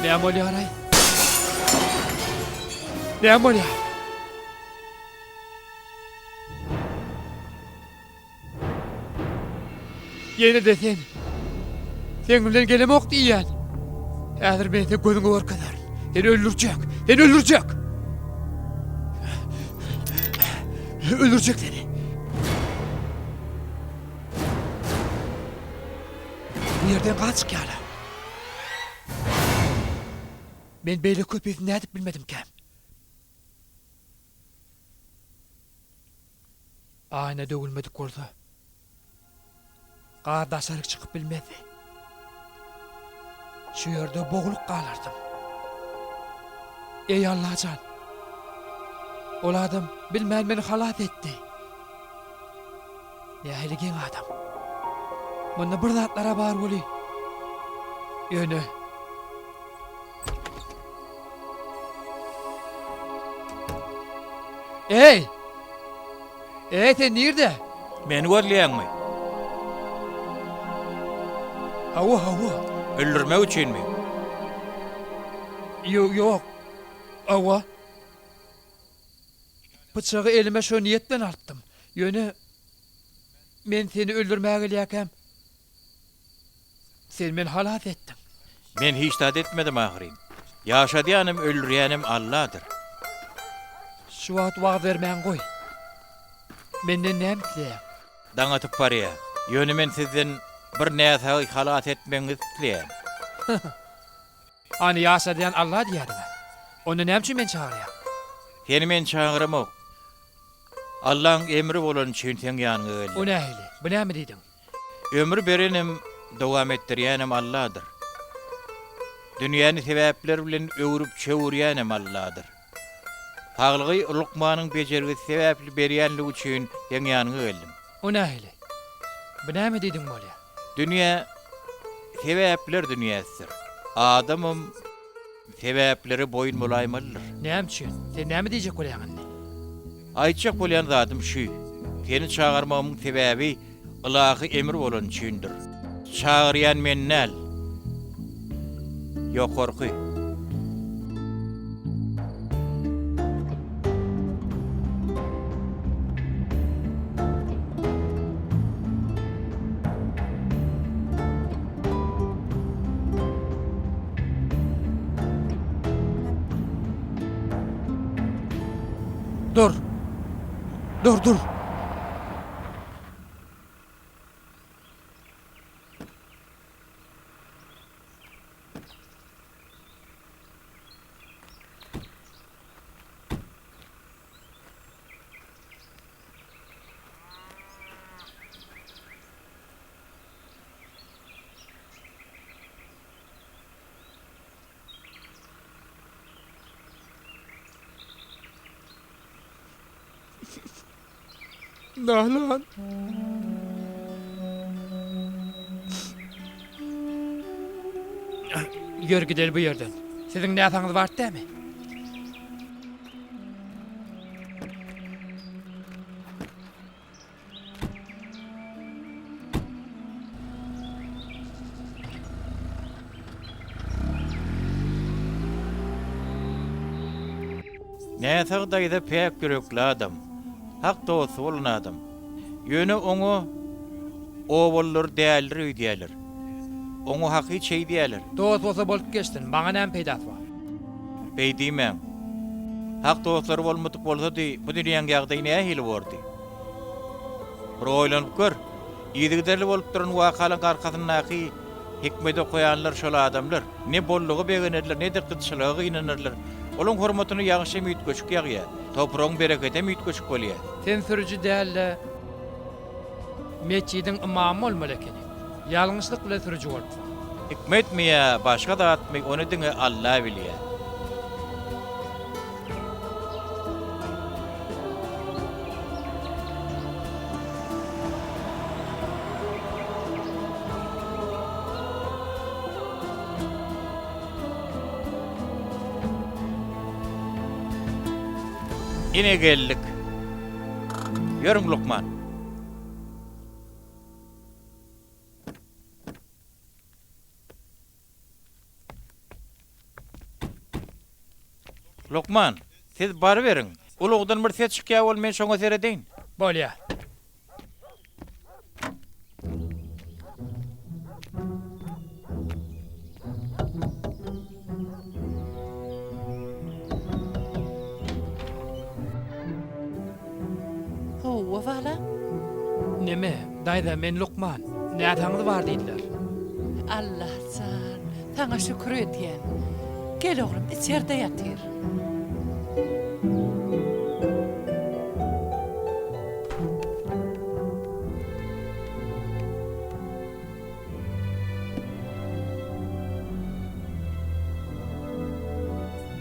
Näme bolýar-aý? Näme bolýar? Ýene-de sen. Seň bilen gelemok diýýän. Häzir men seň gözüňe görkezerin. Seni öldürjek. Seni öldürjek. Öldürjek seni. Bu ýerden gaz çykýar. Men beýle köpesini nädip bilmedimkäm? Aýna döwülmedik bolsa, gaz daşaryk çykyp bilmezdi. Şu ýerde boglup galardym. Eý Allajan! Ol adam bilmän meni halas etdi. Nähili geň adam. Munda bir zatlar-a bar weli. Ýöne. Eý! Eý, sen nirde? Meni gözleýäňmi? Hawa, hawa. Öldürmek üçinmi? Ýok, ýok. Hawa. Pyçagy elime şo niýet bilen alypdym. Ýöne men seni öldürmäge gelýärkäm, Sen meni halas etdiň. Men hiç zat etmedim ahyryn. Ýaşadýanam, öldürýänem Alladyr. Şu wagt wagyz bermäňi goý. Menden näme isleýäň? Daň atyp barýar. Ýöne men sizden bir näsagy halas etmegiňizi isleýän. Hany ýaşadýan Alla diýýärdiň-ä. Onda näme üçin meni çagyrýaň? Seni men çagyramok. Allaň emri bolany üçin seň ýanyňa geldim. O nähili? Bu näme diýdiň? Ömri berenem, dowam etdirýänem Alladyr. Dünýäni sebäpler bilen öwrüp-çöwürýänem Alladyr. Saglygy lukmanyň bejergisi sebäpli berýänligi üçin seň ýanyňa geldim. O nähili? Bu näme diýdiň bolýa? Dünýä sebäpler dünýäsidir. Adamam sebäplere boýun bolaýmalydyr. Näme üçin? Sen näme diýjek bolýaň indi? Aýtjak bolýan zadym şü, seni çagyrmagymyň sebäbi ylahy emir bolany üçindir. Çagyrýan men däl, Ýokarky. Dur! Dur, dur! Nalan. Ýör gideli bu ýerden. Siziň näsaňyz bar dämi? Näsag daýza päk ýürekli adam. Hak dosty bolan adam. Ýöne oňa obalylar dälidir öýdýärler. Oňa haky çeý diýýärler. Dost bolsa bolup geçsin, maňa näme peýdasy bar? Beý diýmäň. Hak dostlary bolmadyk bolsady, bu dünýäň ýagdaýy nähili bordy? Bir oýlanyp gör, yzygiderli bolup duran wakalaryň arkasyndaky hikmeti okaýanlar şol adamlar. Ne bolluga begenerler, ne-de gytçylyga gynanarlar. Olaň hormatyna ýagyş hem üýtgeşik ýagýar, topragyň bereketi hem üýtgeşik bolýar. Sen sürüji däl-de, metjidiň ymamy bolmaly ekeniň. Ýalňyşlyk bilen sürüji bolupsyň. Hikmetmi ýa başga zatmy, ony diňe Alla bilýär. Ine geldik. Ýörüň lukman. Lukman, siz baryberiň. Ulagdan bir ses çykýar bol, men şoňa seredeýin. Bolýa. Hawa, balam. Neme, daýza, men lukman. Näsaňyz bar diýdiler. Allah jan, saňa şükür edýän. Gel oglum, içerde ýatyr.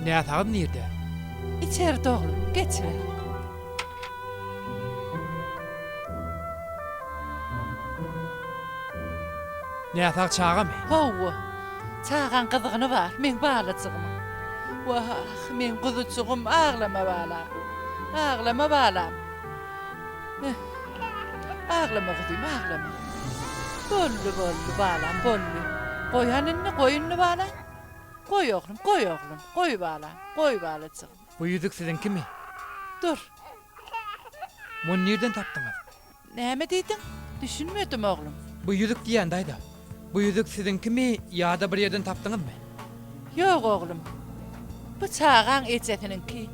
Näsagyz nirde? Içerde oglum, geçiber. Näsag çagamy? Hawa, çagaň gyzygyny bar, meň balajygymyň. Wah, meň guzujygym, aglama balam. Aglama balam. Eh, aglama guzym, aglama. Boldy, boldy, balam, boldy. Goý hany indi, goý indi balam. Goý oglum, goý oglum, goý balam, goý balajygym. Bu ýüzük siziňkimi? Dur. Muny nirden tapdyňyz? Näme diýdiň? Düşünmedim, oglum. Bu ýüzük diýýän, daýza. Bu ýüzük siziňkimi ýa-da bir ýerden tapdyňyzmy? Ýok, oglum. Bu çagaň ejesiniňki.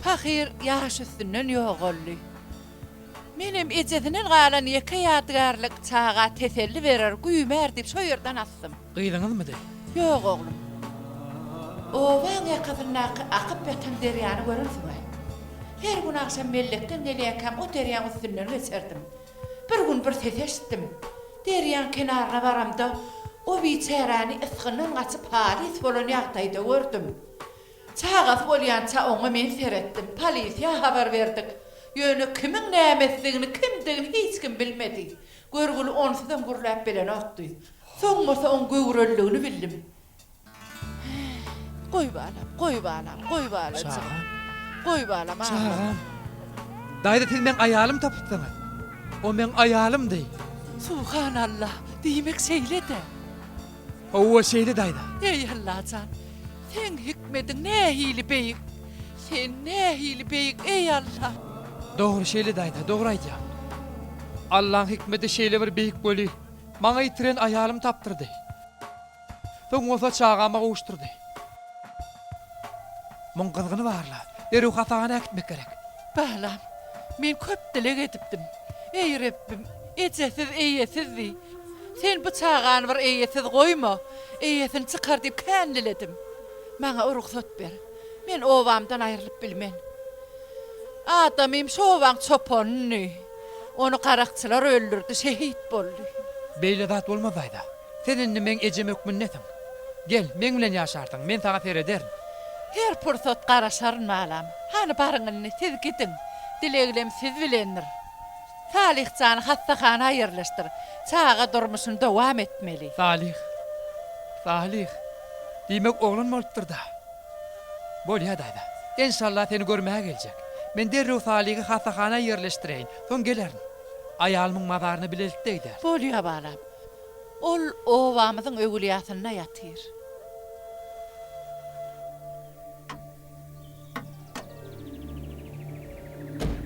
Pahyr ýaş üstünden ýogaldy. Menem ejesinden galan ýeke ýadygärlik çaga teselli berer, güýmär diýip şo ýerden asdym. Gyzyňyzmydy? Ýok, oglum. Obaň ýakasyndaky akyp ýatan derýany görensiň-ä. Her gün agşam mellekden gelýärkäm o derýaň üstünden geçerdim. Bir gün bir ses eşitdim. Derýaň kenaryna baramda, o biçäräni ysgyndan gaçyp halys bolan ýagdaýda gördüm. Çagasy bolýança oňa men seretdim. Polisiýa habar berdik. Ýöne kimiň nämesidigini, kimdigini hiç kim bilmedi. Görgüli onsuzam gürläp bilenokdy. Soň bolsa oň göwreliligini bildim. Goý balam, goý balam, goý balajygym. Çagam. Goý balam, aglama. Çagam. Daýza siz meň aýalymy tapypsyňyz. O meň aýalymdy. Subhanalla, diýmek şeýle-dä. Hawa şeýle daýza. Eý Allajan, seň hikmediň nähili beýik. Sen nähili beýik eý Alla. Dogry şeýle daýza, dogry aýdýaň. Allaň hikmedi şeýle bir beýik weli, maňa ýitiren aýalymy tapdyrdy. Soň bolsa çagama gowuşdyrdy. Muň gyzgyny bar-la, derrew hassahana äkitmek gerek. Balam, men köp dileg edipdim. Eý, Rebbim, ejesiz, eýesizdi. Sen bu çagany bir eýesiz goýma, eýesini çykar diýip kän diledim. Maňa rugsat ber. Men obamdan aýrylyp bilmen. Adamym şu obaň çopanyny. Ony garakçylar öldürdi, şehit boldy. Beýle zat bolmaz, daýza. Sen indi meň ejem hökmündesiň. Gel, meň bilen ýaşarsyň, men saňa serederin. Her pursat garaşaryn, balam. Hany baryň indi, siz gidiň. Dileglem siz bilendir. Salyh jany hassahana ýerleşdir. Çaga durmuşyny dowam etmeli. Salyh. Salyh. Diýmek oglan bolupdyr-da. Bolýa, daýza. Enşalla seni görmäge geljek. Men derrew Salyhy hassahana ýerleşdireýin, soň gelerin. Aýalymyň mazaryna bilelikde gideris. Bolýa, balam. Ol obamyzyň öwülýasynda ýatyr.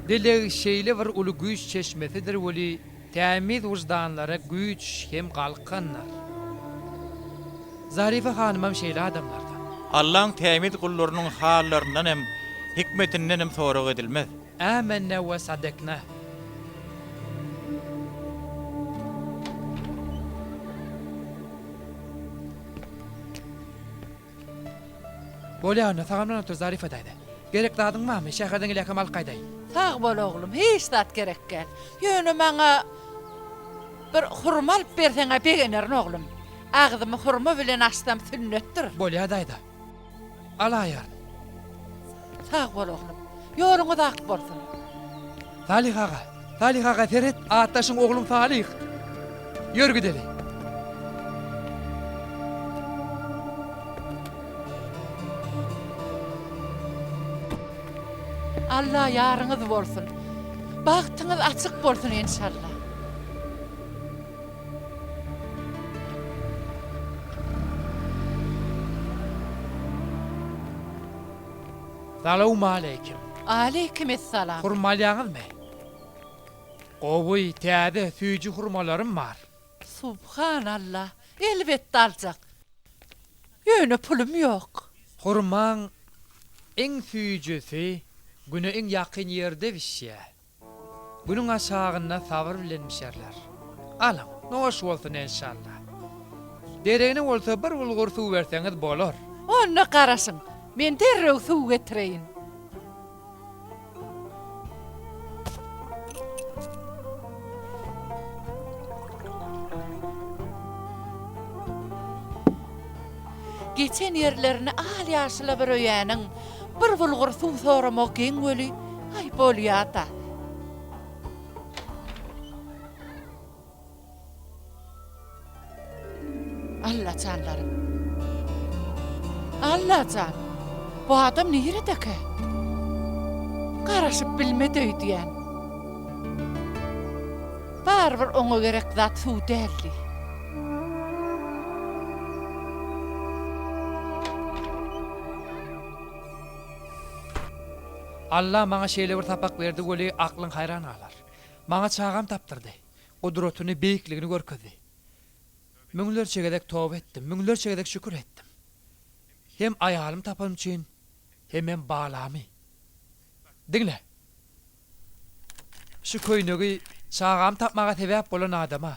Dileg şeýle bir uly güýç çeşmesidir weli, tämiz wyždanlara güýç hem galkandyr. Zarife hanymam şeýle adamlardan. Allaň tämiz gullarynyň hallaryndan hem, hikmetinden hem sorag edilmez. Ämennä we sadekna. Bolýa onda, sagamlan otur Zarifa daýza. Gerek zadyň barmy, şäherden gelýärkäm alyp gaýdaýyn. Sag bol oglum, hiç zat gerek däl. Ýöne maňa bir hurma alyp berseň-ä begenerin oglum. Agzymy hurma bilen açsam sünnetdir. Bolýa daýza. Alaýaryn. Sag bol oglum. Ýoluňyz ak bolsun. Salyh aga, Salyh aga seret, atdaşyň ogluň Salyh. Ýör gideli. Alla ýaryňyz bolsun. Bagtyňyz açyk bolsun enşalla. Salowmaleýkim. Aleýkim essalam. Hurma alýaňyzmy? Gowy, täze, süýji hurmalarym bar. Subhanalla, elbetde aljak. Ýöne pulum ýok. Hurmaň iň süýjüsi Güne iň ýakyn ýerde bişýär. Günüň aşagynda sabyr bilen bişerler. Alyň, noş bolsun enşalla. Deregine bolsa bir bulgur suw berseňiz bolar. Onda garaşyň, men derrew suw getireýin. Geçen ýerlerini al-ýaşyla bir öýäniň bir bulgur suw soramagy geň weli, aý, bolýa-da. Allajanlarym. Allajan! Bu adam niredekä? Garaşyp bilmedi öýdýän. Barybir oňa gerek zat suw däldi. Alla maňa şeýle bir sapak berdi weli aklyň haýran galar. Maňa çagam tapdyrdy. Gudratyny, beýikligini görkezdi. Müňlerçe gezek toba etdim, müňlerçe gezek şükür etdim. Hem aýalymy tapanym üçin, hemem balamy. Diňle! Şu köýnegi çagamy tapmaga sebäp bolan adama,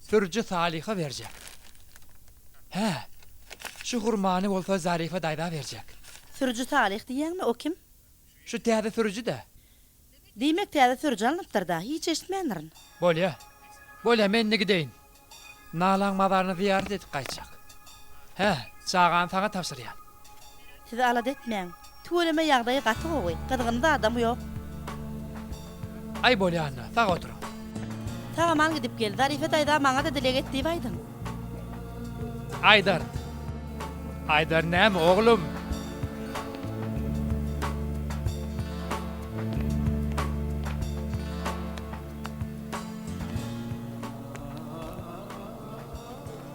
sürüji Salyha berjek. Hä, şu hurmany bolsa Zarifa daýza berjek. Sürüji Salyh diýýäňmi, o kim? Şu täze sürüji-dä. Diýmek täze sürüji alnypdyr-da, hiç eşitmändirin. Bolýa. Bolýa, men indi gideýin. Nalaň mazaryna zyýarat edip gaýtjak. Hä, çagany saňa tabşyrýan. Siz alada etmäň. Tüweleme ýagdaýy gaty gowy, gyzgyn zadam ýok. Aý bolýa onda, sag oturyň. Sag-aman gidip gel. Zarife daýza maňa-da dileg et diýip aýdyň. Aýdaryn. Aýdaryn näme, oglum?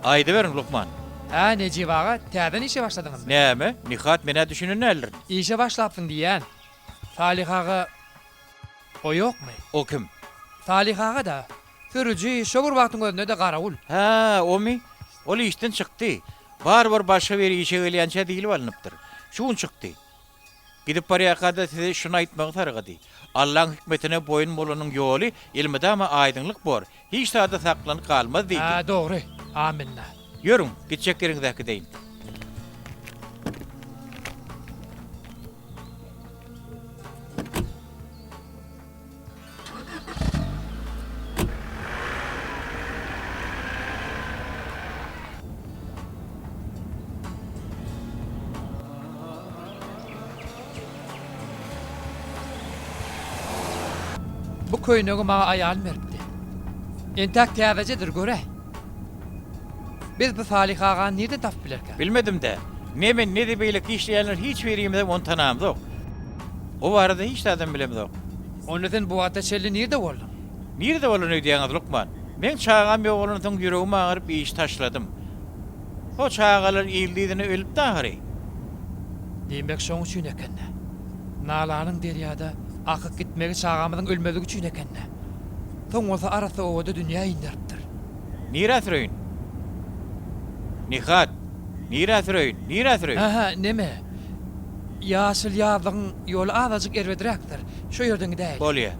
Aýdyberiň, lukman. Hä, Nejip aga, täzeden işe başladyňyzmy? Näme, Nihat, men-ä düşünen däldirin. Işe başlapsyň diýýän. Salyh aga o ýokmy? O kim? Salyh aga-da. Sürüji, şo bir wagtyň özünde-de garawul. Hä, omy? Ol işden çykdy. Barybir başga biri işe gelýänçä diýlip alnypdyr. Şu gün çykdy. Gidip barýarka-da size şuny aýtmagy sargady. Allaň hikmetine boýun bolanyň ýoly elmydama aýdyňlyk bor, hiç zada saklanyp galmaz diýdi. Hä, dogry. Aminna. Ýörüň, gitjek ýeriňize äkideýin. Bu köýnegi maňa aýalym beripdi. Entäk täzejedir, göräý. Biz bu Salyh agany nirden tapyp bilerkäk? Bilmedim-dä. Ne men, ne-de beýleki işleýänler hiç birimizem ony tanamzok. O barada hiç zadam bilemzok. Onda sen bu wagta çenli nirde bolduň? Nirde bolan öýdýäňiz, lukman? Meň çagam ýogalansoň ýüregim agyryp işi taşladym. Ho çagalar ildi-yzyna ölüpdi ahyry. Diýmek şoň üçin eken-dä. Nalanyň derýada akyp gitmegi çagamyzyň ölmezligi üçin eken-dä. Soň bolsa arassa obada dünýä inderipdir. Nirä süreýin? Nihat, nirä süreýin, nirä süreýin? Hä-hä, neme? Ýaşyl ýazlygyň ýoly azajyk erbedräkdir. Şo ýerden gidäýeli. Bolýa.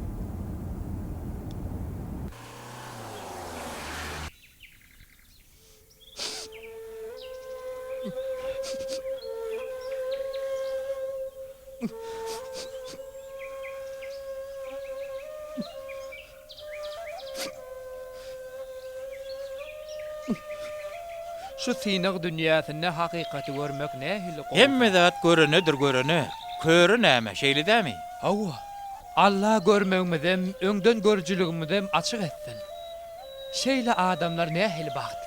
Şu synag dünýäsinde hakykaty görmek nähili gowy Hemme zat görenedir görene, köre näme, şeýle dämi? Hawa, Alla görmegimizem, öňden görüjiligimizem açyk etsin. Şeýle adamlar nähili bagtly.